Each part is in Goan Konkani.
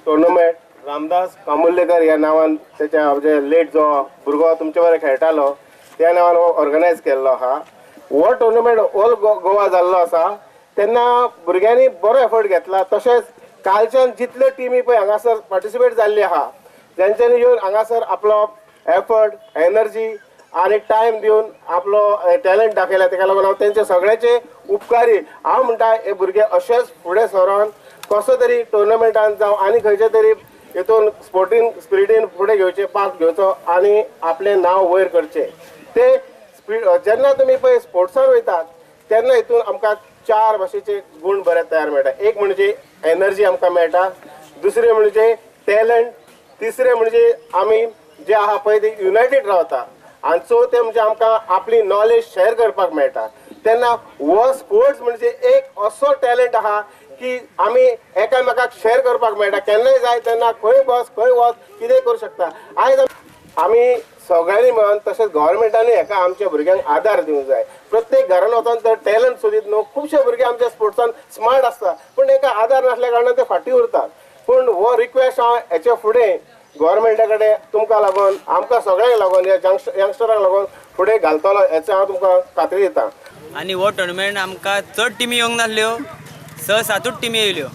टोर्नामेंट रामदास कामुर्लेकर ह्या नांवान तेच्या म्हणजे लेट जो भुरगो तुमचे बरोबर खेळटालो त्या नांवान हो ऑर्गनायज केल्लो आहा. हो टोर्नामेंट ऑल गोवा जाल्लो आसा. तेन्ना भुरग्यांनी बरो एफर्ट घेतला. तशेंच कालच्यान जितल्यो टिमी पळय हांगासर पार्टिसिपेट जाल्ली आहा, तेंच्यांनी येवन हांगासर आपलो एफर्ट, एनर्जी आनी टायम दिवन आपलो टॅलंट दाखयला. तेका लागून हांव तेंचे सगळ्याचे उपकारी. हांव म्हणटा हे भुरगे अशेंच फुडें सरोन कसो तरी टोर्नामेंटान जावं आनी खंयचे तरी हितून स्पोर्टींग स्पिरिटीन फुडें घेवचे, पार्ट घेवचो आनी आपलें नांव वयर करचें. ते जेन्ना तुमी पळय स्पोर्ट्सान वयतात तेन्ना हितून आमकां चार भाशेचे गूण बरे तयार मेळटा. एक म्हणजे एनर्जी आमकां मेळटा, दुसरें म्हणजे टॅलंट, तिसरें म्हणजे आमी जे आहा पळय ते युनायटेड रावता, आनी चवथें म्हणजे आमकां आपली नॉलेज शेअर करपाक मेळटा. तेन्ना हो स्पोर्ट्स म्हणजे एक असो टॅलंट आहा की आमी एकामेकाक शेअर करपाक मेळटा. केन्नाय जाय तेन्ना खंय बस, खंय वच, कितेंय करूं शकता. आयज आमी सगळ्यांनी मेळून तशेंच गव्हर्मेंटानूय हेका आमच्या भुरग्यांक आदार दिवंक जाय. प्रत्येक घरान वचोन तर टॅलंट सोदीत न्हू. खुबशे भुरगे आमच्या स्पोर्ट्सान स्मार्ट आसता, पूण हेका आदार नासल्या कारणान ते फाटीं उरतात. पूण हो रिक्वेस्ट हांव हेच्या फुडें गव्हर्मेंटा कडेन तुमकां लागून, आमकां सगळ्यांक लागून, ह्या यंगस्टरांक लागून फुडें घालतलो हेचो हांव तुमकां खात्री दिता. आनी हो टोर्नामेंट आमकां चड टिमी येवंक नासल्यो, स सातूच टिमी येयल्यो.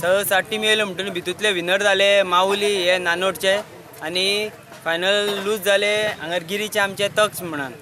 स सात टिमी येयल्यो म्हणटून भितूंतले विनर जाले माऊली हे नानोडचे, आनी फायनल लूज जाले हांगर गिरीचे आमचे तक्स म्हणून.